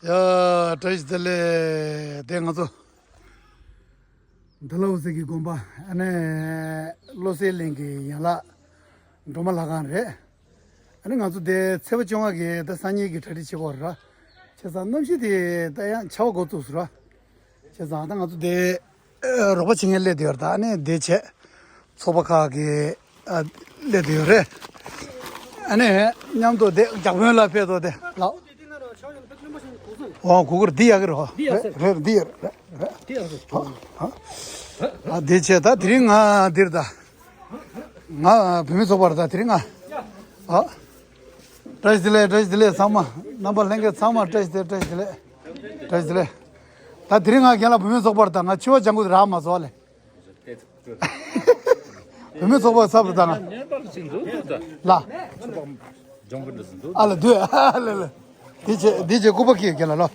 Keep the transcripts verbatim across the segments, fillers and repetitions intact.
ཡ། བཀྲ་ཤིས་བདེ་ལེགས། དེ་ང་ཚོ་ཌལ་ཧོ་སི་གི་དགོན་པ། ཨ་ནི་བློ་གསལ་གླིང་གི་ཡན་ལག་སྒྲོལ་མ་ལྷ་ཁང་རེད། ཨ་ནི་ང་ཚོ་དེ་ཚེས་པ་བཅོ་ལྔ་གི་ད་སང་ཉིན་གྱི་གྲ་སྒྲིག་བྱེད་དགོས་རེད། བྱས་ཙང་གནམ་གཤིས་དེ་ད་ཡང་ཆར་པ་འགོ་བཙུགས་སོང་ར། བྱས་ཙང་ད་ང་ཚོ་དེ་རོགས་པ་བྱེད་མཁན་སླེབས་བསྡད་ཡོད་རེད། ད་ཨ་ནི་དེ་བྱས་ཚོགས་པ་ཁག་གི་ཨ་སླེབས་བསྡད་ཡོད་རེད། ཨ་ནི་མཉམ་དུ་དེ་བརྒྱ་དཔོན་ལ་ཕེབས་དོ་དེ་ལགས། འོ་གུ་གུར་འདི་ཡག་གི་རེད། འདི་ཡག་ཟེར། རེད་རེད། འདི་ཡག་རེད་རེད། འདི་ཡག་ཟེར། ཨ་ཨ་ཨ་འདི་བྱས་ད་དེ་རིང་ང་འདིར་ད། ང་བུད་མེད་ཚོགས་པར་ད་དེ་རིང་ང་། ཨ། བཀྲ་ཤིས་བདེ་ལེགས། བཀྲ་ཤིས་བདེ་ལེགས་ཚང་མ། རྣམ་པ་ལྷན་རྒྱས་ཚང་མ་བཀྲ་ཤིས་བདེ་ལེགས། བཀྲ་ཤིས་བདེ་ལེགས། བཀྲ་ཤིས་བདེ་ལེགས། ད་དེ་རིང་ང་རྒན་ལགས་བུད་མེད་ཚོགས་པར་ད་ང་ཕྱུ་པ་ལྗང་གུ་རག་མ་བཟོ་ལེ། བུད་མེད་ཚོགས་པ་ཚབ་རེད་ད་ང་། ལ། ཨ་ལ་འདུས་ཨ་ལ་ལ། འདི་བྱས་འདི་བྱས་སྐུད་པ་ཁྱེར་རྒན་ལགས་ལོ།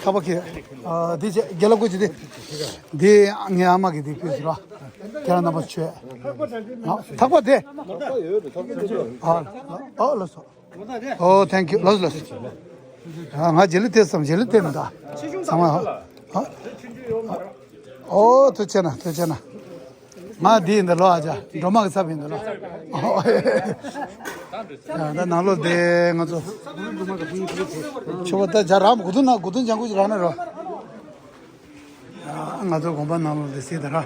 ཐག་པ་ཁྱེར། ཨ་འདི་བྱས་རྒན་ལགས་སྐུ་མཁྱེན་འདི། འདི་ངའི་ཨ་མ་གིས་འདི་ཕུལ་ཟེར་བ། ཁྱེད་རང་རྣམ་པ་མཆོད། ཨ་ཐག་པ་དེ། ཨ་ཨ་ལགས་སོ། ཨོ་ཐེང་ཀིའུ། ལགས་སོ་ལགས་སོ། ཨ་ང་རྗེས་ལུས་ཐེབས་སམ། རྗེས་ལུས་ཐེབས་མི་འདུག་ཚང་མ། ཨ་ཨོ་ཐུགས་རྗེ་གནང་། ཐུགས་རྗེ་གནང་། ང་འདི་ཡིན་ད་ལོ། ཨ་ཅག་སྒྲོལ་མ་གི་ཚབ་ཡིན་ད་ལོ། ཡ་ད་ནང་ལོགས་དེ་ང་ཚོ་ཆུ་བོ་ད་ཇ་རག་མ་གོ་དུ་ན་གོ་དུ་ཇང་གུ་ཇི་རག་ན་རོ། ཡ་ང་ཚོ་དགོན་པ་ནང་ལོགས་དེ་སྲིད་ད་ར། ཨ་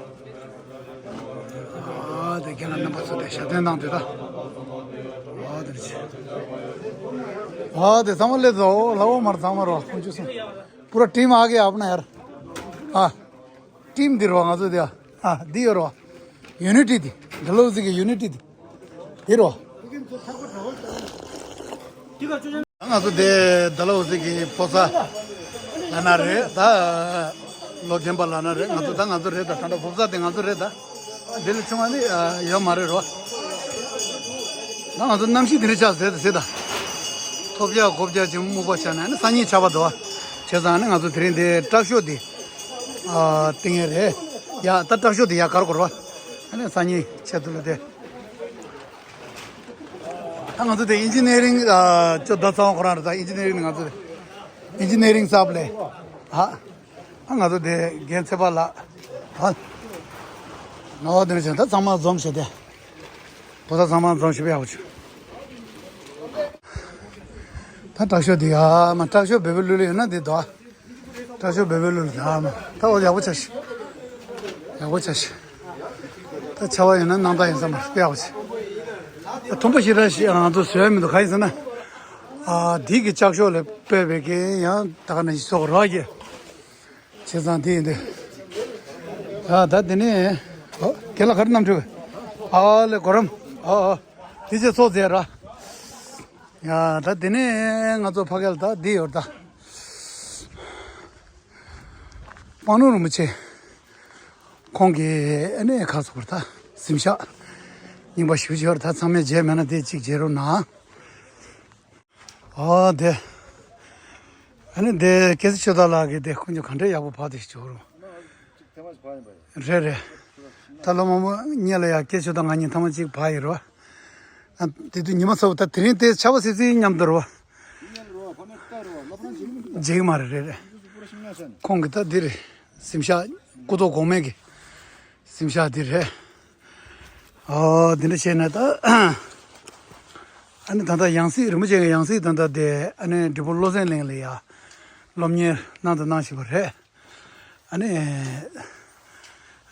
དེ་རྒན་ལགས་རྣམ་པ་ཚོ་དེ་ཞབས་བརྟན་གནང་དེ་ད། ཨ་དེ་རེད། ཨ་དེ་ཚང་མ་སླེབས་སོང་། ལྷ་བོ་མར་ཚང་མ་རོ། ཁོང་ཆུ་སོང་། پورا ٹیم آ گیا اپنا یار. ཨ། ཊིམ་འདི་རོ་ང་ཚོ་འདི། ཨ་འདི་ཡོད་རོ། ཡུ་ནི་ཊི་འདི། ཌལ་ཧོ་སི་གི་ཡུ་ནི་ཊི་འདི། འདི་རོ། ང་ཚོ་འདི་ཌལ་ཧོ་སི་གི་ཕོ་གསར་ལབ་ན་རེད་ད། ལོ་རྒན་པ་ལབ་ན་རེད། ང་ཚོ་ད་ང་ཚོ་རེད་ད། ད་ལྟ་ཕོ་གསར་དེ་ང་ཚོ་རེད་ད། འདི་ལས་ཆུང་བ་ནི་ཡོད་མ་རེད་རོ། ད་ང་ཚོ་གནམ་གཤིས་འདི་འདྲ་ཆགས་ཟེར་ཟེར་ད། ཐོབ་རྒྱག་གོ་རྒྱག་ཅིག་སྨུག་པ་ཆགས་ནས་ནི་སང་ཉིན་ཆར་པ་འདུག་བ། བྱས་ཙང་ནི་ང་ཚོ་དེ་རིང་འདི་ཀྲག་ཤོ་འདི། ཨ། བཏིང་ཡས་རེད། ཡ་ད་ཀྲག་ཤོ་འདི་ཡ་གར་གོ་ར་བ། ཨ་ནི་སང་ཉིན་ཆེད་དུ་ལ་དེ། ད་ང་ཚོ་དེ་ཨིན་ཇི་ནི་ཡ་རིང་། ཨ། ཅོ་ད་ཚང་བ་ཁོ་རང་རེད། ད་ཨིན་ཇི་ནི་ཡ་རིང་ནི་ང་ཚོ་དེ། ཨིན་ཇི་ནི་ཡ་རིང་གསར་པ་ལས། ཨ། ཨ་ང་ཚོ་དེ་རྒན་ཚེ་དཔལ་ལགས། ཨ། ནོར་བ་དེ་འདྲ་བྱས་ད་ཚང་མ་འཛོམས་བྱས་ཏེ། བོ་ད་ཚང་མ་འཛོམས་ཞིབ་ཡག་པོ་བྱུང་། ད་ཀྲག་ཤོ་འདི་ཡ་མ་ཀྲག་ཤོ་བེ་བེ་ལུ་ལུ་ཡོད་ན་འདི་དོ། ཀྲག་ཤོ་བེ་བེ་ལུ་ལུ་ཡ་མ་ད་འོ་ཡག་པོ་ཆགས་ཤིག་ཡག་པོ་ཆགས་ཤིག་ད་ཆར་པ་ཡོད་ན་སྣང་དག་ཡིན་ས་མ་རེད། ཡག་པོ་ཆགས། ད་མཐོན་པོ་ཞེ་དྲག་ཞིག་ང་ཚོ་བཟོས་མི་འདུག་ག་ཡིན་ཟེར་ན། ཨ་འདི་གི་ལྕགས་ཤོག་ལས་སྤོས་པའི་གི་ཡང་ད་ག་ནང་བཞིན་བཟོ་དགོས་རོགས་གྱིས། བྱས་ཙང་དེ་ཡིན་དུས། ད་ད་དེ་ནས། ཨོ་རྒན་ལགས་ག་རེ་གནང་འཁྲུལ། ཨ་ལེ་གོ་རམ། ཨོ་ཨོ། དེ་ཚེ་ཚོགས་མཛད་ར། ཡ་ད་དེ་ནས་ང་ཚོ་ཕ་གི་ལ་ད་འདི་ཡོད་ད། སྤང་ལུང་རིན་པོ་ཆེ། ཁོང་གི་ཨ་ནི་ཁ་སོགས་ད་གཟིམ་ཤག་རྙིང་པ་ཞེ་པོ་ཅིག་ཡོད་རེད། ད་ཚང་མས་མཇལ་མེད་ན་དེ་གཅིག་མཇལ་རོགས་གནང་། ཨོ་དེ། ཨ་ནི་དེ་སྐལ་བཟང་ཆོས་བདག་ལགས་ཀྱིས་དེ་ཁོང་ཚོ་ག་འདྲ་ཡག་པོ་ཕབ་བསྡད་ཤག་རོ། རེད་རེད། ད་ལོ་མང་པོ་སྔོན་ལ་ཡ་སྐལ་བཟང་ཆོས་བདག་ང་གཉིས་ཐེངས་མ་གཅིག་ཕབ་ཡིན་རོ། ཨ་དེ་དུས་ཉི་མ་ཚ་པོ། ད་དེ་རིང་དེ་ཆར་པ་སིབ་སིབ་མཉམ་དུ་རོ། འཇིགས་མ་རེད། རེད་རེད། ཁོང་གི་ད་འདི་རེད། གཟིམ་ཤག་སྐུ་ཐོག་གོང་མའི་གི་གཟིམ་ཤག་འདི་རེད། ཨོ་འདི་འདྲ་བྱས་ནས་ད། ཨ་ནི་ད་ལྟ་ཡང་སྲིད་རིན་པོ་ཆེ་གི་ཡང་སྲིད་ད་ལྟ་དེ་ཨ་ནི་འབྲས་སྤུངས་བློ་གསལ་གླིང་ལ་ཡ་སློབ་གཉེར་གནང་དང་གནང་བཞིན་པ་རེད། ཨ་ནི་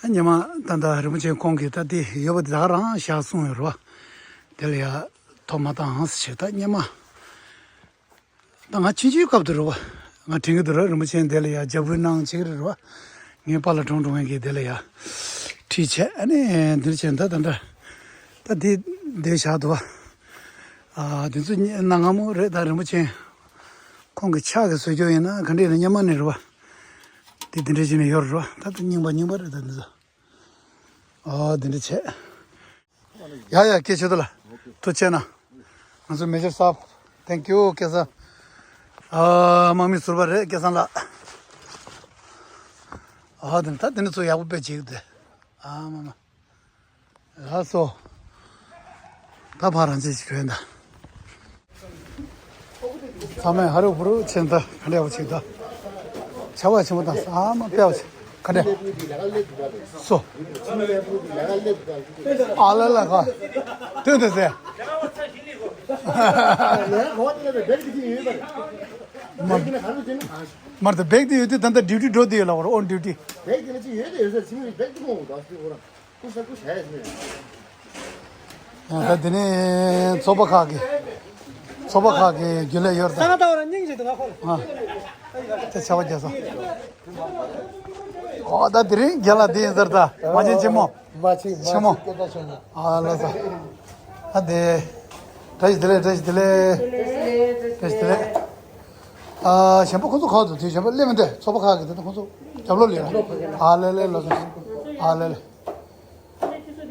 ཨ་ཉི་མ་ད་ལྟ་རིན་པོ་ཆེ་ཁོང་གིས་ད་དེ་ཡོད་པ་དེ་ད་ག་རང་བཞག་གསུངས་ཡོད་རེད་བ། དེ་ལ་ཡ་ཐོ་མ་བཏང་ཟེར་བྱས་ད་སྔོན་མ། ད་ང་ཆུང་ཆུང་སྐབས་དུ་རེད་བ། ང་དྲན་གྱི་འདུག་ར། རིན་པོ་ཆེ་འདི་ལ་ཡ་རྒྱབ་འབུལ་གནང་བྱེད་ཀྱི་རེད་བ། ངའི་པཱ་ལགས་འབྲོང་འབྲོང་ངན་གྱིས་འདི་ལ་ཡ་ཁྲིད་བྱས། ཨ་ནི་འདིར་བྱས་ད་ད་འདྲ། ད་འདི་འདི་བཞག་འདུག་བ། ཨ་འདི་ཚོ་གནའ་སྔ་མོ་རེད། ད་རིན་པོ་ཆེ་ཁོང་གི་ཕྱག་གིས་བཟོ་རྒྱུ་ཡིན་ན་ག་འདྲ་ཡིན་ན་སྔོན་མ་ནས་རེད་བ། འདི་འདི་འདྲ་བྱས་ནས་ཡོད་རེད་བ། ད་ད་རྙིང་པ་རྙིང་པ་རེད་ད་འདི་ཚོ། ཨ་འདི་འདྲ་བྱས། ཡ་ཡ་སྐད་ཆོད་དོ་ལ། ཐུགས་རྗེ་གནང་། ང་ཚོ་མེ་ཇར་སཱབ། Thank you སྐལ་བཟང་། ཨ་དམག་མི་ཟུར་པ་རེད་སྐལ་བཟང་ལགས། ཨ་དེ་ད་དེ་ནི་ཚོ་ཡག་པོ་དཔེ་བྱེད་ཀྱི་འདུག་ཨ་མ་མ། ལགས་སོ། ད་ཕར་རང་བྱེད་ཅིག་གྲོན་ད། ཚང་མས་ཧ་རུ་བུ་རུ་ཆེན་ད་ག་འདྲ་བ་ཅིག་ད། བྱ་བ་ཆེན་པོ་དང་ས་མ་དཔེ་བ་ཅིག་ག་འདྲ། སོ། ཨ་ལ་ལ་ག། དོན་དུ་ཟེར། མར་དུ་བེག་དེ་ཡོད་དུས་ད་ལྟ་ཌིའུ་ཊི་འགྲོ་དུས་ཡོད་ལ་བར་ཨོན་ཌིའུ་ཊི། བེག་དེ་ནི་ཅི་ཡོད་དེ་ཡོད་ས་ཚིག་མི་བེག་དེ་མོ་འདུག་ཨ་ཁུ་ས་ཁུ་ཞ་ཡ་ཟེར། ད་དེ་ནས་ཚོགས་པ་ཁག་གི་ཚོགས་པ་ཁག་གི་རྒྱུན་ལས་ཡོད་ད། ས་ན་ད་བར་སྙིང་རྗེ་འདུག་ང་ཁོ་ལ། ཨ། དེ་ཆ་བ་རྒྱ་ས། ཨོ་ད་དེ་རིང་རྒྱ་ལ་དེ་ཡིན་ཟེར་ད་མ་ཆེན་ཆེན་མོ། མ་ཆེན་ཆེན་མོ། མ་ཆེན་སྐད་གྲགས་ཆོད་ནས། ཨ་ལ་ས། ཨ་དེ། བཀྲ་ཤིས་བདེ་ལེགས། བཀྲ་ཤིས་བདེ་ལེགས། བཀྲ་ཤིས་བདེ་ལེགས། ཨ་གཞན་པ་ཁོང་ཚོ་ཁག་ཏུ་དུས་གཞན་པ་སླེབས་མི་འདུག་ཚོགས་པ་ཁག་གི་དེ་ཁོང་ཚོ་རྒྱབ་ལོགས་ལ་ཡོད་ར། ཨ་ལེ་ལེ་ལོ་ས། ཨ་ལེ་ལེ།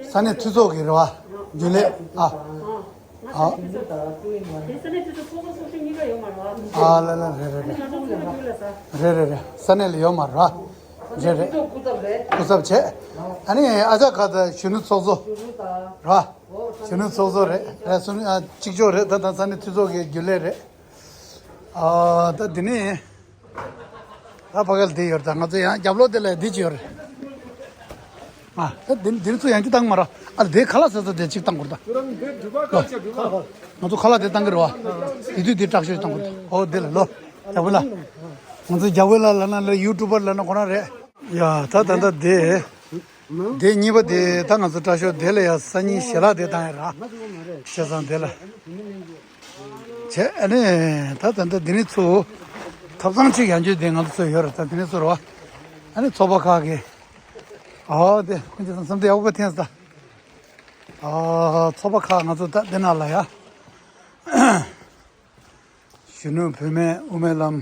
ས་གནས་འཐུས་ཚོགས་ཀྱི་རེད་བ། རྒྱུན་ལས་ཨ། ཨ། ཨ་ལ་ལ་རེད་རེད་རེད། རེད་རེད་རེད། ས་གནས་ལ་ཡོད་མ་རེད་བ། རེད་རེད། སྐུ་ཚབ་བྱས། ཨ་ནི་ཨ་ཅག་ཁ་ད་གཞོན་ནུ་ཚོགས་གཙོ། རེད་བ། གཞོན་ནུ་ཚོགས་གཙོ་རེད། རེད་སོང་ཨ་གཅིག་ལྕོགས་རེད། ད་ད་ས་གནས་འཐུས་ཚོགས་ཀྱི་རྒྱུན་ལས་རེད། ཨ་ད་འདི་ནི། ད་ཕ་གལ་དེ་ཡོད་ད་ང་ཚོ་ཡང་རྒྱབ་ལོགས་དེ་ལ་འདི་ཅི་ཡོད་རེད། ཨ་ད་འདི་འདི་ཚོ་ཡང་ཅི་བཏང་མ་ར། ཨ་དེ་ཁ་ལག་ཟ་ས་དེ་ཅིག་བཏང་དགོས་ད། ང་ཚོ་ཁ་ལག་དེ་བཏང་གི་རེད་བ། དེ་དུས་དེ་དྲག་ཤོས་བཏང་དགོས་ད། ཨོ་དེ་ལ་ལོ། རྒྱ་བོད་ལ། ང་ཚོ་རྒྱ་བོད་ལ་ལབ་ན་ལ་ཡུ་ཊུབ་པར་ལབ་ན་ཁོ་རང་རེད། ཡ་ད་ད་ད་དེ། དེ་གཉིས་པ་དེ་ད་ང་ཚོ་དྲག་ཤོས་དེ་ལ་ཡ་སང་ཉིན་ཞལ་ལག་དེ་བཏང་ཡ་ར། བྱས་ཙང་དེ་ལ། བྱས་ཨ་ནི་ད་ད་ད་འདི་ནི་ཚུ། ཐབ་ཚང་གཅིག་ཡང་བརྗོད་དེ་ང་ཚོ་ཚོ་ཡོད་རེད་ད་འདི་ནི་ཚུ་རེད་བ། ཨ་ནི་ཚོགས་པ་ཁག་གི། ཨོ་དེ་ཁོང་ཚོ་བསམ་སྟེ་ཡག་པོ་ཐེངས་ད། ཨོ་ཚོགས་པ་ཁག་ང་ཚོ་ད་འདི་ན་ལ་ཡ། གཞོན་ནུ་བུད་མེད་དབུ་མའི་ལམ།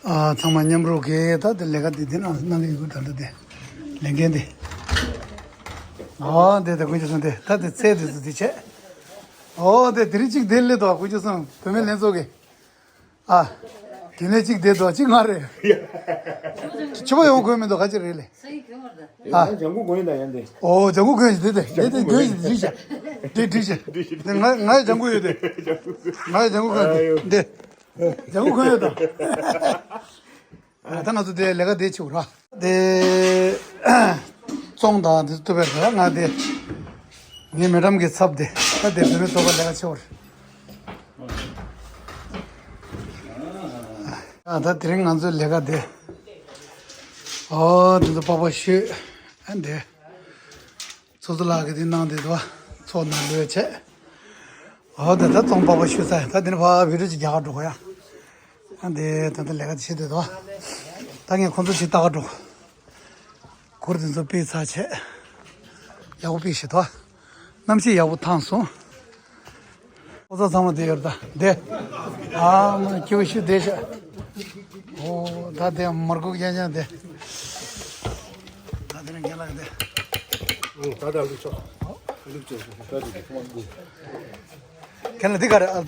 ཨ་ཚང་མ་མཉམ་རུབ་ཀྱིས་ད་དེ་ལས་ཀ་དེ་དེ་ནང་གནང་གི་ཡོད་ད་ལྟ་དེ་ལས་འགན་དེ། ཨོ་དེ་དེ་དཀོན་མཆོག་གསུམ་དེ་ད་དེ་ཚེ་དེ་ཚོ་དེ་བྱས། ཨོ་དེ་དེ་རིང་གཅིག་དེ་སླེབས་འདུག་དཀོན་མཆོག་གསུམ་བུད་མེད་ལྷན་ཚོགས་ཀྱི། ཨ། དེ་ནས་གཅིག་དེ་འདུག་གཅིག་ང་རེད། ཕྱི་པ་ཡོང་དགོས་མི་འདུག་ག་ཅི་རེད་ལེ། ཨ། ལྗང་གུ་གོན་ཡིན་ད་ཡང་དེ། ཨོ་ལྗང་གུ་གོན་ཡིན་དེ་དེ་དེ་དེ་གོན་ཡིན་དེ་འགྲིག་ཤག་དེ་འགྲིག་ཤག་དེ་ང་ང་ལྗང་གུ་ཡོད་དེ། ང་ལྗང་གུ་གོན་ཡོད་དེ། ལྗང་གུ་གོན་ཡོད་ད། ཨ་ད་ང་ཚོ་དེ་ལས་ཀ་དེ་བྱེད་དགོས་ར། དེ་བཙོང་དང་དེ་ཚོ་ཐུབ་པའི་ར་ང་དེ། ངའི་མེ་ཌམ་གྱི་ཚབ་དེ་ད་དེ་བུད་མེད་ཚོགས་པ་ལས་ཀ་བྱེད་དགོས་རེད། ཨ་ད་དེ་རིང་ང་ཚོའི་ལས་ཀ་དེ། ཨོ་དེ་ཚོ་པགས་པ་བཤུས། ཨ་འདི། ཚོགས་གཙོ་ལགས་ཀྱིས་དེ་གནང་དེ་དུ་བ་ཚོགས་ནང་ལོས་བྱས། ཨོ་དེ་ད་ཚོང་པགས་པ་བཤུས་ཚར་ཡ་ད་དེ་ནི་ཕ་བི་ཌིའོ་ཅིག་རྒྱག་ག་འགྲོ་གོ་ཡ། ཨ་འདི་ད་ལྟ་ལས་ཀ་བྱེད་དེ་དུ་བ། ད་ངས་ཁོང་ཚོ་ཅིག་ལྟ་ག་འགྲོ། གུར་དེ་ཚོ་ཕུད་ཚར་བྱས། ཡག་པོ་ཕུད་ཤིག་དོ། གནམ་གཤིས་ཡག་པོ་ཐང་སོང་། ཨོ་ཚོ་ཚང་མ་དེ་ཡོད་ད་དེ། ཨ་མ་སྐྱིད་པོ་ཞུ་བསྡད་ཤག་ཨོ་ད་དེ་མར་ཁུག་རྐྱང་རྐྱང་དེ། ད་དེ་ནས་རྒན་ལགས་དེ། ད་ད་ལུག་ཆོག་ལུག་ཆོག་ད་དེ་ཁྱེད་ལ་འདི་ག་རེ། ཨ་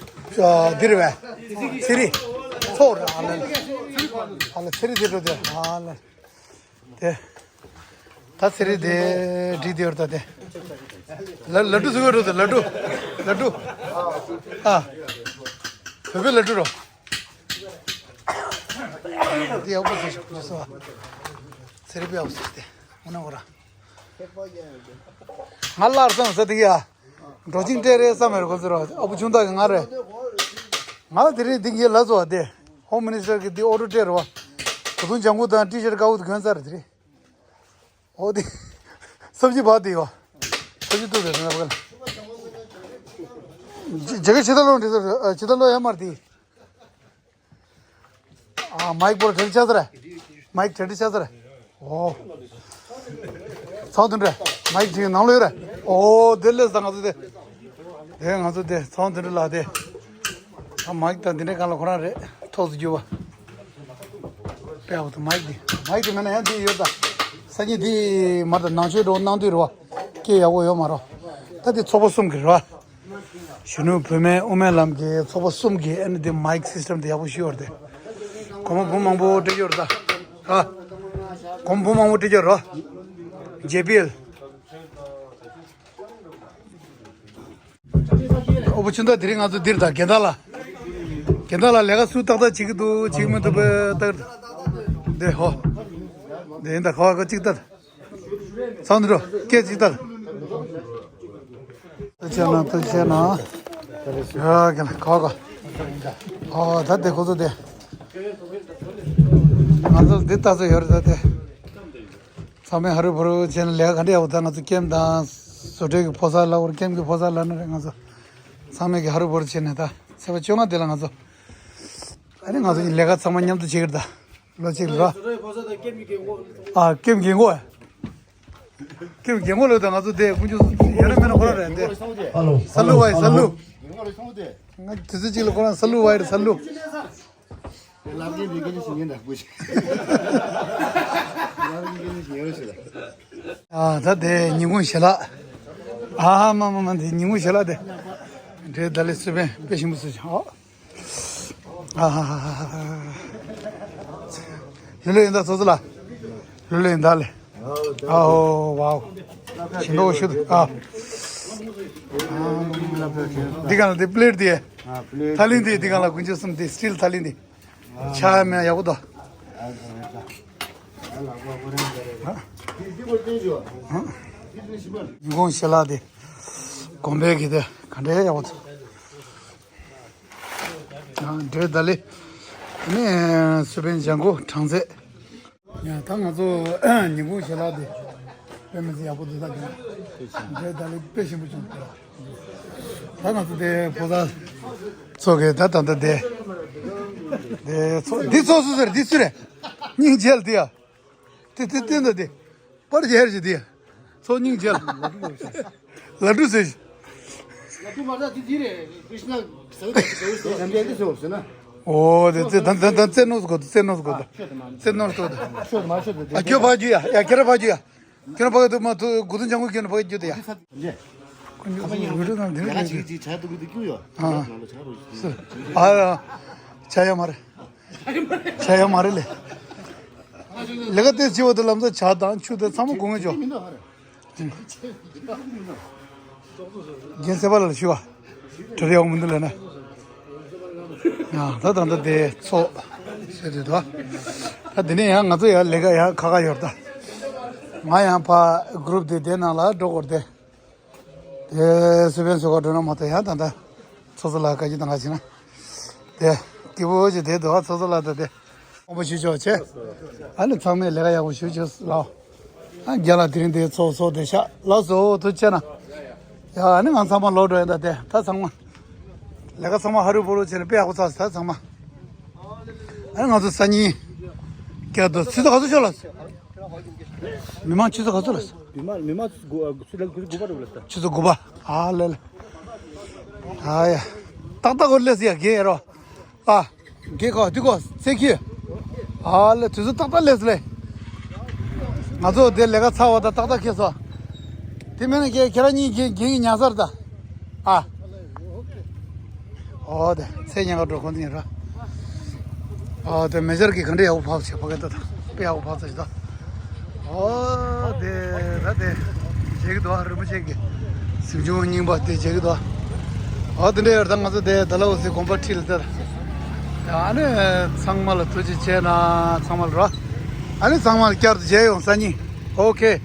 འདི་རེད་པས། ཚེ་རིང་། ཚོགས་རེད་ཨ་ལ། ཨ་ལ་ཚེ་རིང་དེ་འགྲོ་དེ་ཨ་ལ། དེ། ད་ཚེ་རིང་དེ་འགྲིག་དེ་ཡོད་ད་དེ། ལ་ལ་ཌུ་བཟོ་གི་རེད་དེ་ལ་ཌུ། ལ་ཌུ། ཨ། བོད་པའི་ལ་ཌུ་རོ། འདི་ཡག་པོ་བཟོས་ཤག་ཁོ་ཚོ། ཚེ་རིང་དཔེ་ཡག་པོ་བཟོས་ཏེ། འོ་ན་འོ་ར། ང་སླར་བསམ་ས་དེ་ཡ། འགྲོ་ཅིང་སྤྲད་རེད་བསམ་མེད་རེད་ཁོ་ཚོ་ར་ཨ་བུ་ཆུང་དག་གི་ང་རེད། ང་ལ་དེ་རིང་འདི་ངའི་ལ་བཟོ་བ་དེ། ཧོམ་མི་ནི་སི་ཊར་གི་འདི་ཨོ་ཌར་སྤྲད་རེད་བ། ད་དུང་ལྗང་གུ་དང་ཊི་ཤར་ཊི་དཀར་པོ་དེ་གོན་ཚར་རེད་དེ་རིང་། ཨོ་དེ། སབ་ཇི་བ་དེ་ཡོ། སབ་ཇི་ཏུ་རེད་ན་བ་ག་ལ། ཇ་ག་ཕྱི་ད་ལོ་འདི་ཚོ་ཕྱི་ད་ལོ་ཡ་མར་དེ། ཨ་མའིག་པོ་ལ་དྲིལ་ཆ་ཟེར། མའིག་དྲིལ་ཆ་ཟེར། ཨོ། ཚང་དུ་འདྲ། མའིག་ཅིག་ནང་ལོགས་ཡོད་རེད། ཨོ་དེ་ལས་ས་ང་ཚོ་དེ། དེ་ང་ཚོ་དེ་ཚང་དུ་འདྲ་ལ་དེ། ཨ་མའིག་དང་དེ་འདྲ་གང་ལ་ཁོ་རང་རེད། ཐོག་ཏུ་རྒྱུ་བ། དཔེ་ཡག་པོ་འདུག་མའིག་འདི། མའིག་འདི་མེད་ན་ཡང་འདི་ཡོད་ད། སང་ཉིན་འདི་མར་དང་ནང་ཆོས་འགྲོ་གནང་དུས་རེད་བ། སྐད་ཡག་པོ་ཡོད་མ་རེད། ད་འདི་ཚོགས་པ་གསུམ་གྱི་རེད་བ། གཞོན་ནུ་བུད་མེད་དབུ་མའི་ལམ་གྱི་ཚོགས་པ་གསུམ་གྱི་ཨ་ནི་འདི་མའིག་སིས་ཊམ་འདི་ཡག་པོ་ཞིག་ཡོད་རེད་དེ། སྒོར་མོ་འབུམ་མང་པོ་སྤྲད་ཀྱི་ཡོད་རེད་ད། ཨ། སྒོར་མོ་འབུམ་མང་པོ་སྤྲད་ཀྱི་ཡོད་རེད། ཇེ་བི་ཨེལ། ཨོ་བུ་ཆུ་ཟླ་དེ་རིང་ང་ཚོ་འདིར་དང་རྒན་བདག་ལ། རྒན་བདག་ལགས་ལས་ཀ་སུ་ཏག་ཏག་བྱེད་ཀྱི་འདུག་བྱེད་ཀྱི་མི་འདུག་པས་ཏག་འདི་ཧོ། འདི་ཡིན་ད་ཁ་བ་ཁ་གཅིག་ལྟ། ཚང་འདི་རོ་སྐད་གཅིག་ལྟ། ཏུ་ཆེ་ན་ཏུ་ཆེ་ན། ཡ་ག་ཁ་བ་ཁ། ཨོ་ད་དེ་ཁོ་ཚོ་དེ། ང་ཚོ་འདི་ལྟ་ཚོ་ཡོད་རེད་ད་དེ། ཚང་མས་ཧ་རུ་བུ་རུ་བྱས་ནས་ལས་ཀ་ག་འདྲ་ཡག་པོ་ད་ང་ཚོ་ཀེམ་དང་། བཟོ་གྲྭའི་གི་ཕོ་གསར་ལ་བར་ཀེམ་གི་ཕོ་གསར་ལ་ནི་རེད་ང་ཚོ། ཚང་མས་གི་ཧ་རུ་བུ་རུ་བྱས་ནས་ད་ཚེས་པ་བཅོ་ལྔ་དེ་ལ་ང་ཚོ། ཨ་ནི་ང་ཚོ་གི་ལས་ཀ་ཚང་མ་མཉམ་དུ་བྱེད་ཀྱི་རེད་ད། ལོ་གཅིག་ལ་ར། ཨ་ཀེམ་གི་འགོ། ཀེམ་གི་འགོ་ལོ་ད་ང་ཚོ་དེ་ཀུན་སྤྱོད་ཡ་ར་མེད་ན་ཁོ་རང་རེད་དེ། ཧ་ལོ། ས་ལུ་བ་ཡི་ས་ལུ། ང་དུས་ཚོད་གཅིག་ལ་ཁོ་རང་ས་ལུ་བ་ཡི་རེད་ས་ལུ། ལབ་མཁན་འདི་སྐད་ཆ་ཞིག་ཡིན་ད་བུ་ཞིག་ལབ་མཁན་སྐད་ཆ་ཞིག་ཡོད་ཞིག་ལ། ཨ་ད་དེ་ཉིན་གུང་ཞལ་ལག་ཨ་མ་མ་མ་དེ་ཉིན་གུང་ཞལ་ལག་དེ། འདྲེ་ད་ལེ་སུ་པན་དཔེ་ཞིམ་པོ་སུ་ཞིག་ཨོ། ཨ་ཧ་ཧ་ཧ་ཧ། ལུ་ལུ་ཡིན་ད་ཚོ་ཚོ་ལ། ལུ་ལུ་ཡིན་ད་ལེ། ཨའོ་ཝའོ། ཞིམ་པོ་ཞུ་ཨ། འདི་གང་ལ་དེ་པླེ་ཊི་དེ། ཐ་ལིན་དེ་འདི་གང་ལ་དགུན་ཆུ་གསུམ་དེ་སི་ཊིལ་ཐ་ལིན་དེ། ཆ་མེད་ཡག་པོ་འདུག་ཉིན་གུང་ཞལ་ལག་དེ། དགོན་པའི་གི་དེ་ག་འདྲའི་ཡག་པོ་འདུག་ཨ་འདྲའི་ད་ལེ། ཨ་ནི་སུ་པན་ལྗང་གུ་གྲང་ཚད། ཡ་ད་ང་ཚོ་ཉིན་གུང་ཞལ་ལག་དེ་དཔེ་མི་སྲིད་ཡག་པོ་འདུག་ད་དེ་འདྲའི་ད་ལེ་དཔེ་ཞིམ་པོ་བྱུང་ད། ད་ང་ཚོ་དེ་ཕོ་གསར་ཚོ་གི་ད་ད་ད་དེ་དེ་ཚོ་འདི་ཚོ་སུ་ཟེར་འདི་སུ་རེད། སྙིང་རྗེ་ལ་དེ་ཡ། དེ་དེ་དེ་འདི་དེ། པར་རྒྱལ་གྱི་དེ། ཚོ་སྙིང་རྗེ་ལ། ལ་འགྲོ་ཟེར། ལ་འགྲོ་མ་ར་དེ་དེ་རེད། ཀྲིཤ་ན་ཟེར་བ་དེ་ཟེར་བ་ཟེར་ན། ལམ་རྒྱལ་དེ་ཟེར་བ་ཟེར་ན། ཨོ་དེ་དེ་ད་ད་ད་རྩེ་ནོར་གོ་དེ་རྩེ་ནོར་གོ་དེ། རྩེ་ནོར་གོ་དེ། ཤོད་མ་ཤོད་དེ། ཨ་ཁྱོད་ཕ་རྒྱུ་ཡ་ཡ་ཁྱེད་ར་ཕ་རྒྱུ་ཡ། ཁྱོད་ར་ཕ་གི་དུ་མ་དུ་གུ་དུ་ཅང་གུ་ཁྱོད་ར་ཕ་གི་རྒྱུ་དེ་ཡ། ཁོ་ཉོ་སོང་བི་ཌིའོ་དང་དེ་ཡ་ནི་ཅིག་ཅིག་ཆ་དུ་གུ་དུ་ཀྱུ་ཡོ། ཨ། ཨ་ཡ། ཆ་ཡ་མ་རེད། བྱ་ཡ་མ་རེད་ལེ། ལས་ཀ་དེ་བྱེད་པ་དེ་ལམ་སང་བྱ་དང་ཆུ་དང་ཚང་མ་གོང་ངེས་ཆོག་རྒན་སེ་བ་ལ་ཞུ་བ། གྲ་རེ་ཡོང་མི་འདུག་ལབ་ན། ཡང་ད་ད་ད་དེ་ཚོགས་ཟེར་དུས་ད། ད་དེ་ནས་ཡང་ང་ཚོ་ཡང་ལས་ཀ་ཡང་ཁ་ཁ་ཡོད་ད། ང་ཡང་ཕ་གུ་རུབ་དེ་དེ་ནང་ལ་འགྲོ་དགོས་དེ། དེ་སུ་པན་སུ་ག་འགྲོ་ན་མ་གཏོགས་ཡང་ད་ལྟ་ཚོགས་གཙོ་ལགས་བཀའ་བཀྱོན་དང་ག་བྱེད་ན། དེ་སྐྱིད་པོ་ཅིག་དེ་འདུག་ཚོགས་གཙོ་ལགས་ད་དེ་དབང་པོ་ཞུ་ཆོག་ཆེ། ཨ་ནི་ཚང་མས་ལས་ཀ་ཡག་པོ་ཞུ་ཆོག་ལགས། ཨ་རྒན་ལགས་དེ་རིང་དེ་ཚོགས་གཙོ་དེ་ཤག་ལགས་སོ་ཐུགས་རྗེ་ཆེ་གནང་། ཡ་ཨ་ནི་ང་ཚང་མ་ལོག་འགྲོ་ཡིན་ད་དེ་ད་ཚང་མ། ལས་ཀ་ཚང་མ་ཧ་རུ་བུ་རུ་བྱས་ནས་དཔེ་ཡག་པོ་ཚར་སོང་ད་ཚང་མ། ཨ་ནི་ང་ཚོ་སང་ཉིན། སྐྱར་དུ་ཆུ་ཚོད་ག་ཚོད་ཤོར་ལ། མི་མང་ཆུ་ཚོད་ག་ཚོད་ལ། མི་མང་མི་མང་ཆུ་ཚོད་དགུ་ཆུ་ཚོད་དགུ་པ་རུ་ལ་ས། ཆུ་ཚོད་དགུ་པ། ཨ་ལེ་ལེ། ཨ་ཡ། ཏག་ཏག་གོ་ལེ་སི་ཡ་རྒན་ཡ་རོ། ཨ། རྒན་གོ་དུ་གོ་སེ་ཁི། ཨ་ལེ་དུས་ཚོད་ཏག་ཏག་ལེ་སི་ལེ། ང་ཚོ་དེ་ལས་ཀ་ཚར་བ་ད་ཏག་ཏག་ཁེལ་སོང་། དེ་མིན་ན་ཁྱེད་ཁྱེད་རང་གཉིས་རྒན་རྒན་གྱི་ཉལ་སར་ད། ཨ། ཨོ་དེ་ཚེ་ཉན་ག་འགྲོ་ཁོང་ཚོ་ཉན་ར། ཨོ་དེ་མེ་ཇར་གྱི་ག་འདྲ་ཡག་པོ་ཕབ་བྱས་ཕ་གི་ད་ད་དཔེ་ཡག་པོ་ཕབ་ཚར་ཞིག་ད། ཨོ་དེ་ད་དེ་བྱེད་ཀྱི་འདུག་ཨ་རིན་པོ་ཆེ་གི་གཟིམ་ཆུང་རྙིང་པ་དེ་བྱེད་ཀྱི་འདུག་ཨོ་དེ་འདྲ་ཡོད་ད་ང་ཚོ་དེ་ད་ལ་འོ་སི་དགོན་པ་ཁྲིད་ལ་ད། ཨ་ནི་ཚང་མ་ལ་ཐུགས་རྗེ་ཆེ་གནང་ཚང་མ་ལ་ར། ཨ་ནི་ཚང་མ་ལ་བསྐྱར་དུ་མཇལ་ཡོང་སང་ཉིན། ཨོ་ཁེ།